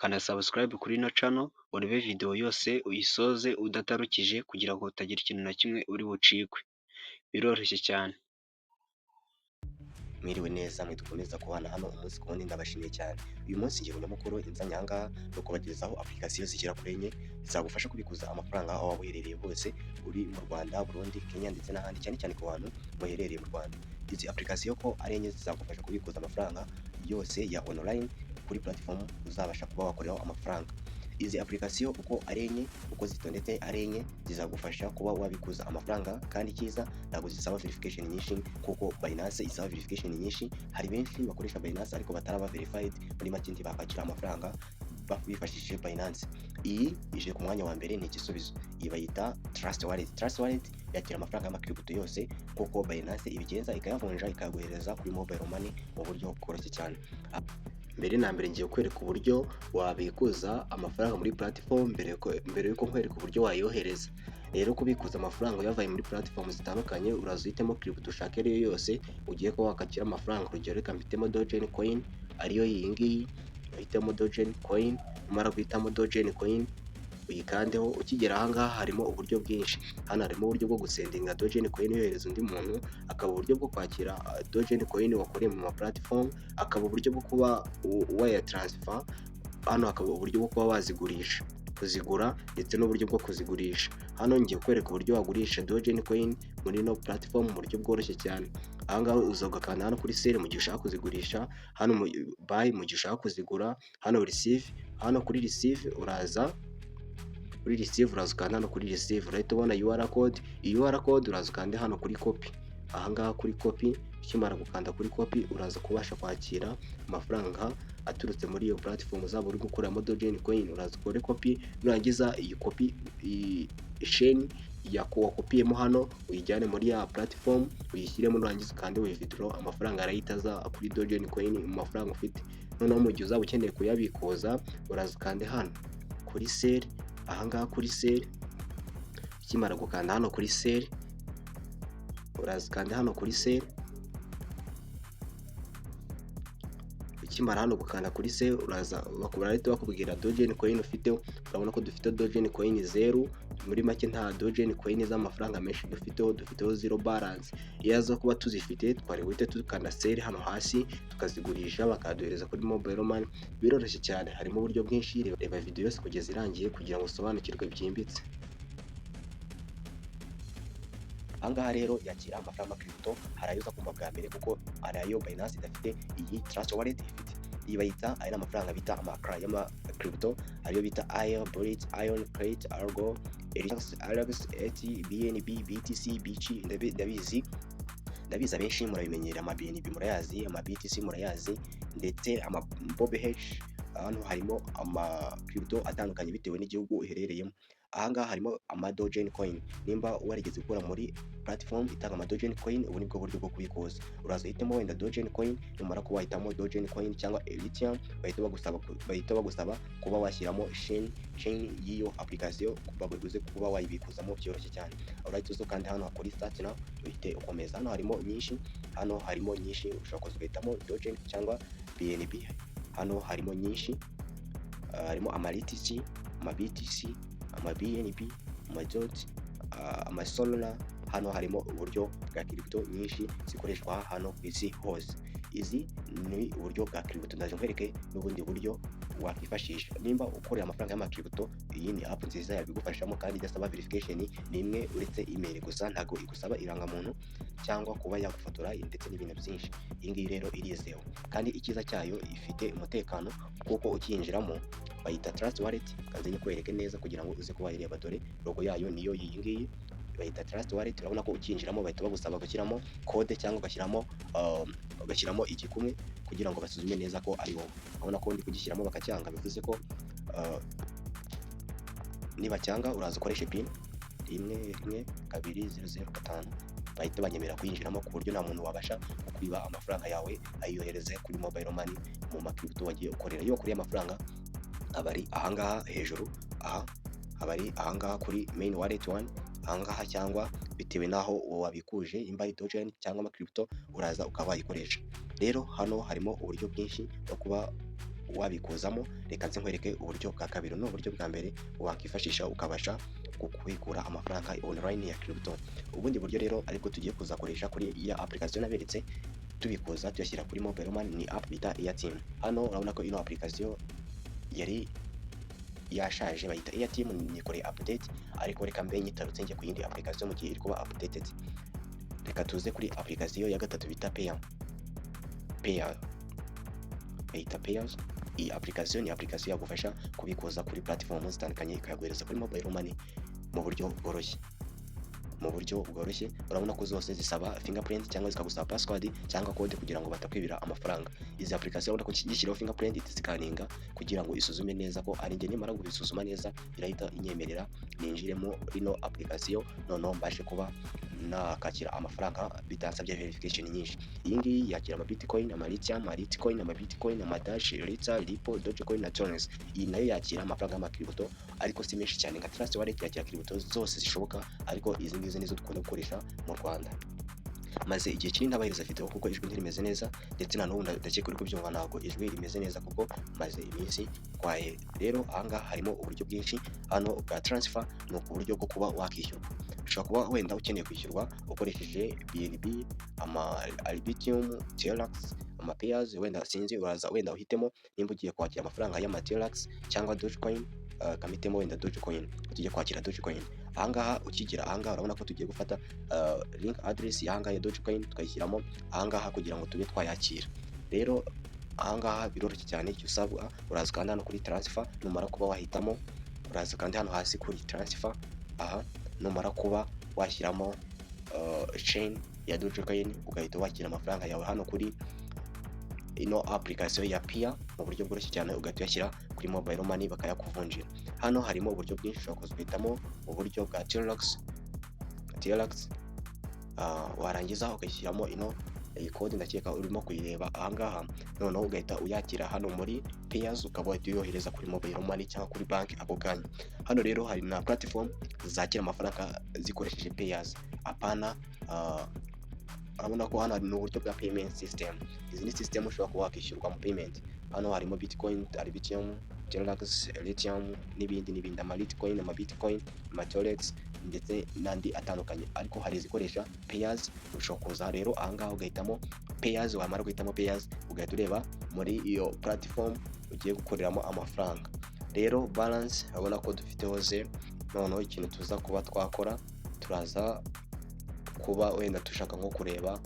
Kanda subscribe kuri ino channel, urebe video yose uyisoze udatarukije kugira ngo utagira ikintu na kimwe uri bucikwe. Biroroshye cyane. Mwiriwe neza mwe dukomeza kubana hano umunsi ku wundi, ndabashimiye cyane. Uyu munsi ngira nyamukuru inzanye aha ngaha ni ukubagezaho application zigera kuri enye zagufasha kubikuza amafaranga aho waba uherereye hose, uri mu Rwanda, Burundi, Kenya ndetse n'ahandi, cyane cyane ku bantu muherereye mu Rwanda. Izi application ko ari enye zizagufasha kubikuza amafaranga yose ya online kuri platform uzabasha kuba wakoreraho amafaranga. Izi application uko ari enye, uko zitondetse ari enye, zizagufasha kuba wabikuza amafaranga, kandi icyiza ntabwo zisaba verification nyinshi kuko Binance isaba verification nyinshi. Hari benshi bakoresha Binance ariko bataraba verified, muri make ntibakakira amafaranga bifashishije Binance. Iyi ije ku mwanya wa mbere ni igisubizo. Iyi bayita Trust Wallet. Trust Wallet yakira amafaranga y'amakiripto yose kuko Binance ibigenza ikayavunja, ikayaguhereza kuri mobile money mu buryo bworoshye cyane. Mbere na mbere ngiye kwereka uburyo wabikuza amafaranga muri platform mbere yuko nkwereka uburyo wayohereza. Rero kubikuza amafaranga uyavanye muri platform zitandukanye, uraza uhitemo crypto ushaka ariyo yose ugiye kuba wakakira amafaranga. Urugero, reka mpitemo Dogecoin coin, ariyo iyi ngiyi. Uhitemo Dogecoin coin, numara guhitamo Dogecoin coin uyikandeho. Ukigera aha ngaha harimo uburyo bwinshi. Hano harimo uburyo bwo gusendinga Dogecoin coin yohereza undi muntu, hakaba uburyo bwo kwakira Dogecoin coin wakoreye mu ma platform, hakaba uburyo bwo kuba wayatransfer, hano hakaba uburyo bwo kuba wazigurisha, kuzigura ndetse n'uburyo bwo kuzigurisha. Hano ngiye kwereka uburyo wagurisha Dogecoin coin muri ino platform mu buryo bworoshye cyane. Aha ngaha uza ugakanda hano kuri sell mu gihe ushaka kuzigurisha, hano buy mu gihe ushaka kuzigura, hano receive, hano kuri receive uraza kuri receive, uraza ukanda hano kuri receive, urahita ubona URL code. Iyi URL code uraza ukande hano kuri copy, aha ngaha kuri copy. Ukimara gukanda kuri copy uraza kubasha kwakira amafaranga aturutse muri iyo platform uzaba uri gukuramo Dogecoin coin. Uraza ukore copy, nurangiza iyi copy, iyi chain wakopiyemo hano, uyijyane muri ya platform uyishyiremo, nurangiza ukande withdraw, amafaranga arahita aza kuri Dogecoin coin mu mafaranga ufite. Noneho mu gihe uzaba ukeneye kuyabikuza, uraza ukande hano kuri sell, aha ngaha kuri sell. Ukimara gukanda hano kuri sell, uraza ukande hano kuri sell. Ukimara hano gukanda kuri sell, uraza barahita bakubwira Dogecoin coin ufite. Urabona ko dufite Dogecoin coin 0, muri make nta Dogecoin coin z'amafaranga menshi dufiteho, dufiteho zero balance. Iyo aza kuba tuzifite twari buhite dukanda sell hano hasi tukazigurisha, bakaduhereza kuri mobile money. Biroroshye cyane, harimo uburyo bwinshi. Reba video yose kugeza irangiye kugira ngo usobanukirwe byimbitse. Aha ngaha rero yakira amafaranga crypto, hari ayo uza kumva bwa mbere kuko hari ayo Binance idafite, iyi Trust Wallet ifite. Iyi bayita, aya ni amafaranga bita amakara y'ama crypto, ariyo bita IL, Bullet, Iron, Crate, Algo, Elix, Alex, ET, BNB, BTC, BC. Ndabizi abenshi murabimenyera, ama BNB murayazi, ama BTC murayazi, ndetse ama Bob H. Hano harimo ama crypto atandukanye bitewe n'igihugu uherereyemo. Aha ngaha harimo ama Dogecoin coin. Nimba warigeze gukora muri platform itanga ama Dogecoin coin, ubu nibwo buryo bwo kubikuza. Uraza uhitemo wenda Dogecoin coin, numara kuba wahitamo Dogecoin coin cyangwa Ethereum, bahita bagusaba kuba washyiramo chain y'iyo application baguze kuba wayibikuzamo byoroshye cyane. Urahita uza kandi hano kuri start now, uhite ukomeza. Hano harimo nyinshi, hano harimo nyinshi, ushobora kuza ugahitamo Dogecoin cyangwa BNB. Hano harimo nyinshi, harimo ama LTC, ama BTC, ama BNB, ama DOT, ama Solana. Hano harimo uburyo bwa crypto nyinshi zikoreshwa hano ku isi hose. Izi ni uburyo bwa crypto, ndaje nkwereke n'ubundi buryo wakwifashisha nimba ukorera amafaranga y'amakiripto. Iyi ni app nziza yabigufashamo kandi idasaba verification n'imwe uretse email gusa, ntabwo igusaba irangamuntu cyangwa kuba yagufotora ndetse n'ibintu byinshi. Iyi ngiyi rero irizewe kandi icyiza cyayo ifite umutekano kuko ukiyinjiramo bayita Trust Wallet. Kanze nyikwereke neza kugira ngo uze kuba wayireba. Dore logo yayo niyo iyi ngiyi, bayita Trust Wallet. Urabona ko ukinjiramo bahita bagusaba gushyiramo code cyangwa ugashyiramo igikumwe kugira ngo basuzume neza ko ari wowe. Urabona ko ndi kugishyiramo bakacyanga, bivuze ko nibacyanga uraza ukoreshe PIN 1 1 2 0 0 5, bahita banyemera kuyinjiramo ku buryo nta muntu wabasha kukwiba amafaranga yawe ayohereze kuri mobile money mu makiripto wagiye ukorera. Iyo wakuriye amafaranga aba ari ahangaha hejuru, aha aba ari ahangaha kuri main wallet one ahangaha, cyangwa bitewe n'aho wabikuje, imba ari Dogecoin cyangwa amakiripto, uraza ukaba wayikoresha. Rero hano harimo uburyo bwinshi bwo kuba wabikuzamo. Reka nze nkwereke uburyo bwa kabiri. Ni uburyo bwa mbere wakifashisha ukabasha kubikura amafaranga online ya crypto. Ubundi buryo rero ariko tugiye kuzakoresha kuri ya application naberetse tubikuza tuyashyira kuri mobile money, ni app bita Airtm. Hano urabona ko ino application yari yashaje, bayita Airtm, nikoreye update, ariko reka mbe nyitarutse njye ku yindi application mu gihe iri kuba updated. Reka tuze kuri application ya gatatu bita Payeer. Payeer bayita Payers. Iyi application ni application yagufasha kubikuza kuri platform zitandukanye, ikayaguhereza kuri mobile money mu buryo bworoshye, mu buryo bworoshye. Urabona ko zose zisaba fingerprint cyangwa zikagusaba password cyangwa code kugira ngo batakwibira amafaranga. Izi application urabona ko gishyiraho fingerprint, isikaninga kugira ngo isuzume neza ko ari njye. Nimara kubisuzuma neza, irahita inyemerera ninjiremo rino application, noneho mbashe kuba nakakira amafaranga bitansabye verification nyinshi. Iyi ngiyi yakira ama Bitcoin, ama Lithium, ama Litecoin, ama Bitcoin, ama Dash, Lita, Ripple, Dogecoin na Tronix. Iyi nayo yakira amafaranga y'ama crypto, ariko si menshi cyane nka Trust Wallet. Yakira crypto zose zishoboka, ariko izi ngizi nizo dukunda gukoresha mu Rwanda. Maze igihe kinini ntabahereza video kuko ijwi ntirimeze neza, ndetse na n'ubu ndakeka uri kubyumva, ntabwo ijwi rimeze neza kuko maze iminsi ndwaye. Rero ahangaha harimo uburyo bwinshi. Hano bwa transfer ni uburyo bwo kuba wakishyurwa. Ushobora kuba wenda ukeneye kwishyurwa ukoresheje BNB, ama Arbitrum, TRX, ama Pairs, wenda sinzi, uraza wenda uhitemo nimba ugiye kwakira amafaranga y'ama TRX cyangwa Dogecoin. Kamitemo wenda Dogecoin, tugiye kwakira Dogecoin. Ahangaha ukigira ahangaha urabona ko tugiye gufata link address y'ahangaha ya Dogecoin, tukayishyiramo ahangaha kugira ngo tube twayakira. Rero ahangaha biroroshye cyane. Icyo usabwa, uraza ukanda hano kuri transfer. Numara kuba wahitamo, uraza ukanda hano hasi kuri transfer. Aha numara kuba washyiramo chain ya Dogecoin, ugahita wakira amafaranga yawe hano kuri ino application ya Payeer mu buryo bworoshye cyane, ugahita uyashyira kuri mobile money bakayakuvunjira. Hano harimo uburyo bwinshi, ushobora kuza ugahitamo uburyo bwa TRX, TRX, warangiza ugashyiramo ino iyi code, ndakeka urimo kuyireba ahangaha, noneho ugahita uyakira hano muri Pairs, ukaba wahita uyohereza kuri mobile money cyangwa kuri banki ako kanya. Hano rero hari na platform zakira amafaranga zikoresheje Pairs. Apana, urabona ko hano ni uburyo bwa payment system. Izi ni system ushobora kuba wakishyurwa mu payment. Hano harimo Bitcoin, Arbitrum, TRX, Lithium n'ibindi n'ibindi, ama Litecoin, ama Bitcoin, ama TRX ndetse n'andi atandukanye, ariko hari izikoresha Pairs. Ushobora kuza rero ahangaha ugahitamo Pairs. Wamara guhitamo Pairs, ugahita ureba muri iyo platform ugiye gukoreramo amafaranga. Rero balance urabona ko dufiteho zero. Noneho ikintu tuza kuba twakora, turaza kuba wenda dushaka nko kureba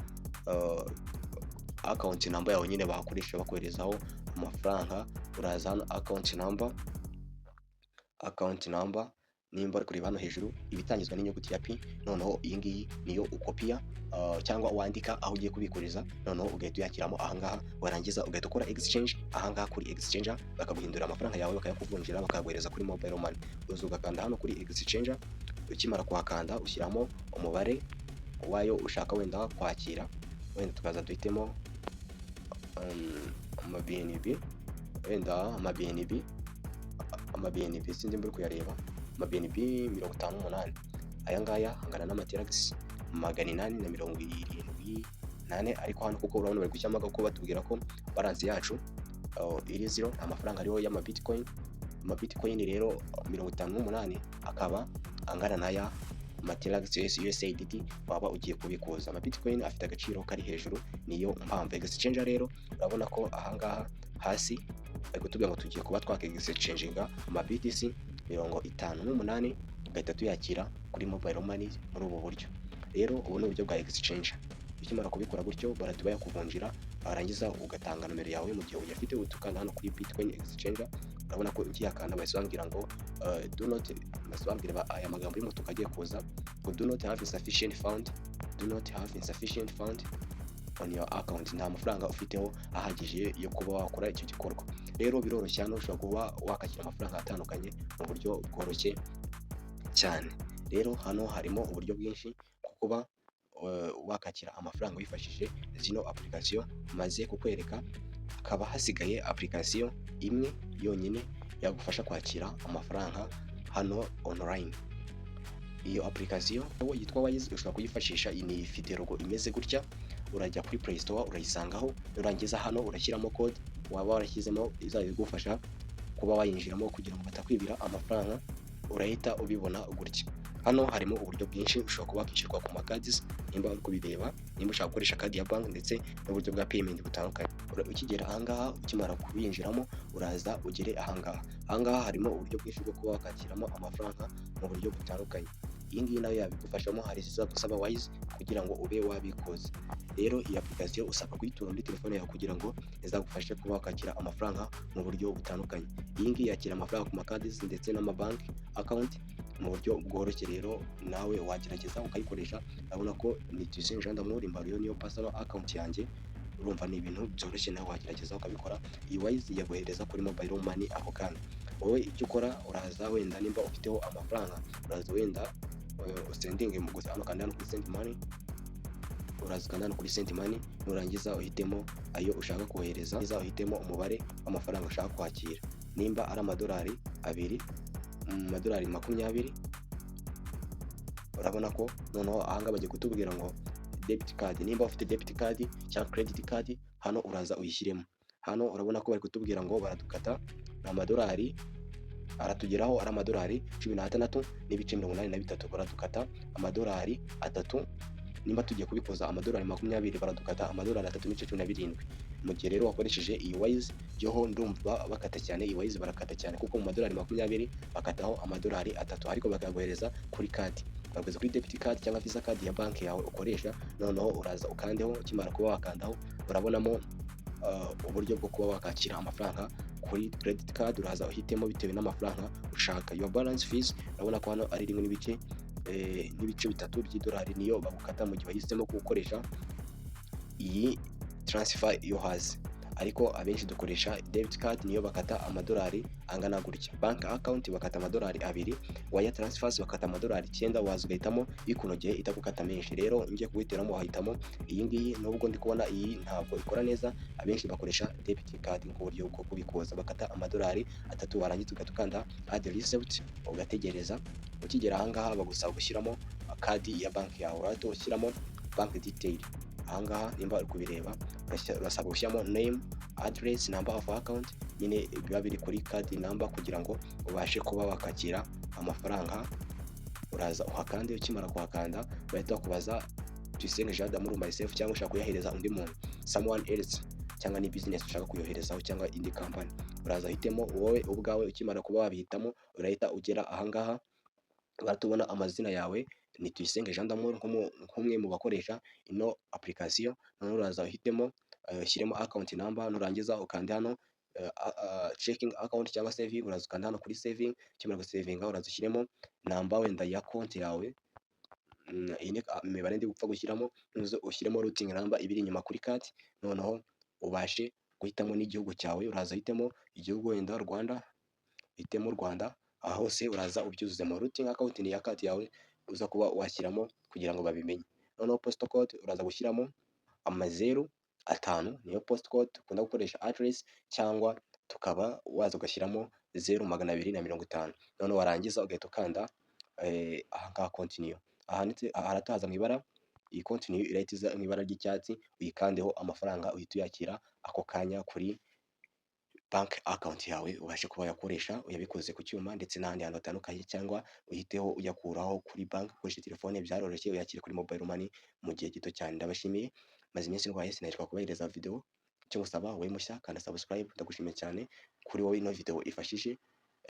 account number yawe nyine bakoresha bakoherezaho amafaranga. Uraza hano account number, account number nimba uri kureba hano hejuru, ibitangizwa n'inyuguti ya P. Noneho iyi ngiyi niyo ukopiya cyangwa wandika aho ugiye kubikuriza, noneho ugahita uyakiramo ahangaha. Warangiza ugahita ukora exchange ahangaha kuri exchanger, bakaguhindurira amafaranga yawe, bakayakuvunjira, bakayaguhereza kuri mobile money. Uza ugakanda hano kuri exchanger. Ukimara kuhakanda, ushyiramo umubare wayo ushaka wenda kwakira. Wenda tukaza duhitemo ama BNB, wenda ama BNB, ama BNB, sinzi mburi kuyareba, ama BNB 58. Aya ngaya angana n'ama TRX 874. Ariko hano kuko urabona bari gushyiramo ko batubwira ko balance yacu iri zero, nta mafaranga ariho y'ama Bitcoin. Ama Bitcoin rero 58 akaba angana n'aya ma TRX USDT waba ugiye kubikuza. Ama Bitcoin afite agaciro kari hejuru, niyo mpamvu exchange. Rero urabona ko ahangaha hasi bari kutubwira ngo tugiye kuba twaka exchanginga ama BTC 58, tugahita tuyakira kuri mobile money muri ubu buryo. Rero ubu ni uburyo bwa exchange. Ukimara kubikora gutyo, barahita bayakuvunjira, warangiza ugatanga nomero yawe mu gihe uyafite, uhita ukanda hano kuri Bitcoin exchange. Urabona ko ukiyakanda bahise bambwira ngo do not, bahise bambwira aya magambo y'umutuku agiye kuza ngo "Do not have insufficient fund, do not have insufficient fund on your account", nta mafaranga ufiteho ahagije yo kuba wakora icyo gikorwa. Rero biroroshye, hano ushobora kuba wakakira amafaranga atandukanye mu buryo bworoshye cyane. Rero hano harimo uburyo bwinshi bwo kuba wakakira amafaranga wifashishije zino application maze kukwereka. Hakaba hasigaye application imwe yonyine yagufasha kwakira amafaranga hano online. Iyo application yitwa Wise, ushobora kuyifashisha. Ni ifite logo imeze gutya. Urajya kuri Play Store urayisangaho. Nurangiza hano urashyiramo code. waba warashyizemo izajya igufasha kuba wayinjiramo kugira ngo batakwibira amafaranga, urahita ubibona gutya. Hano harimo uburyo bwinshi ushobora kuba wakishyurwa ku makadi, nimba uri kubireba, nimba ushaka gukoresha kadi ya banki ndetse n'uburyo bwa payment butandukanye. Ukigera ahangaha, ukimara kubinjiramo, uraza ugere ahangaha. Ahangaha harimo uburyo bwinshi bwo kuba wakakiramo amafaranga mu buryo butandukanye. Iyi ngiyi nayo yabigufashamo, hari izizagusaba Wise kugira ngo ube wabikuza. Rero iyi application usabwa kuyitunga muri telefone yawe kugira ngo izagufashe kuba wakakira amafaranga mu buryo butandukanye. Iyi ngiyi yakira amafaranga ku makadi ndetse n'amabanki account mu buryo bworoshye. Rero nawe wagerageza ukayikoresha. Urabona ko ni Tuyisenge Jean d'Amour Imbaruyo, niyo personal account yanjye. Urumva ni ibintu byoroshye, nawe wagerageza ukabikora. Iyi Wise yaguhereza kuri mobile money ako kanya. Wowe icyo ukora, uraza wenda nimba ufiteho amafaranga, uraza wenda usendinge mu gusa hano, kanda hano kuri send money. Uraza ukanda hano kuri send money, nurangiza uhitemo ayo ushaka kohereza, uhitemo umubare w'amafaranga ushaka kwakira, nimba ari amadolari 2, amadolari 20. Urabona ko noneho ahangaha bagiye kutubwira ngo debit card, nimba ufite debit card cyangwa credit card, hano uraza uyishyiremo. Hano urabona ko bari kutubwira ngo baradukata amadolari, aratugeraho ari amadolari 16.83. Baradukata amadolari 3. Nimba tugiye kubikuza amadolari 20, baradukata amadolari 3.17. Mu gihe rero wakoresheje iyi Wise yoho, ndumva bakata cyane. Iyi Wise barakata cyane, kuko mu madolari 20 bakataho amadolari 3, ariko bakaguhereza kuri kadi, bakaguhereza kuri debit card cyangwa visa card ya banki yawe ukoresha. Noneho uraza ukandeho. Ukimara kuba wakandaho, urabonamo uburyo bwo kuba wakakira amafaranga kuri credit card. Uraza uhitemo bitewe n'amafaranga ushaka. Your balance fees, urabona ko hano ari rimwe n'ibice n'ibice bitatu by'idolari, niyo bagukata mu gihe wahisemo gukoresha iyi transfer yo hasi. Ariko abenshi dukoresha debit card, niyo bakata amadolari angana gutya. Bank account bakata amadolari 2, wire transfers bakata amadolari 9. Waza ugahitamo ikunogeye itagukata menshi. Rero ngiye kuguhitiramo, wahitamo iyi ngiyi, nubwo ndi kubona iyi ntabwo ikora neza. Abenshi bakoresha debit card nk'uburyo bwo kubikuza, bakata amadolari 3. Warangiza ugahita ukanda add receipt, ugategereza. Ukigera ahangaha bagusaba gushyiramo kadi ya banki yawe. Urahita ushyiramo bank detail ahangaha, nimba uri kubireba, urasabwa gushyiramo name, address, number of account, nyine biba biri kuri card number, kugira ngo ubashe kuba wakakira amafaranga. Uraza uhakande. Ukimara kuhakanda, bahita bakubaza Tuyisenge Jean d'Amour, myself, cyangwa ushaka kuyahereza undi muntu, someone else, cyangwa ni business ushaka kuyoherezaho cyangwa indi company. Uraza uhitemo wowe ubwawe. Ukimara kuba wabihitamo, urahita ugera ahangaha, baratubona amazina yawe ni Tuyisenge Jean d'Amour, nk'umwe mu bakoresha ino application. Noneho uraza uhitemo, ushyiremo account number. Nurangiza ukande hano checking account cyangwa saving. Uraza ukanda hano kuri saving. Ukimara gusevinga, uraza ushyiremo namba wenda ya konti yawe. Iyi ni imibare ndi gupfa gushyiramo. Nuza ushyiremo routing number ibiri inyuma kuri card. Noneho ubashe guhitamo n'igihugu cyawe. Uraza uhitemo igihugu, wenda Rwanda, uhitemo Rwanda. Aha hose uraza ubyuzuzemo. Routing account ni iya card yawe uza kuba washyiramo kugira ngo babimenye. Noneho postal code uraza gushyiramo amazeru atanu, niyo post code dukunda gukoresha address, cyangwa tukaba waza ugashyiramo 0250. Noneho warangiza ugahita ukanda aha ngaha continue, ahanditse harataza mu ibara. Iyi continue irahita iza mu ibara ry'icyatsi, uyikandeho, amafaranga uhita uyakira ako kanya kuri bank account yawe, ubashe kuba wayakoresha uyabikoze ku cyuma ndetse n'ahandi hantu hatandukanye, cyangwa uhiteho uyakuraho kuri banki ukoresheje telefone. Byaroroshye, uyakire kuri mobile money mu gihe gito cyane. Ndabashimiye. Maze iminsi ndwaye, sinaheruka kubahereza video. Icyo ngusaba wowe mushya, kanda subscribe. Ndagushimiye cyane kuri wowe ino video ifashije.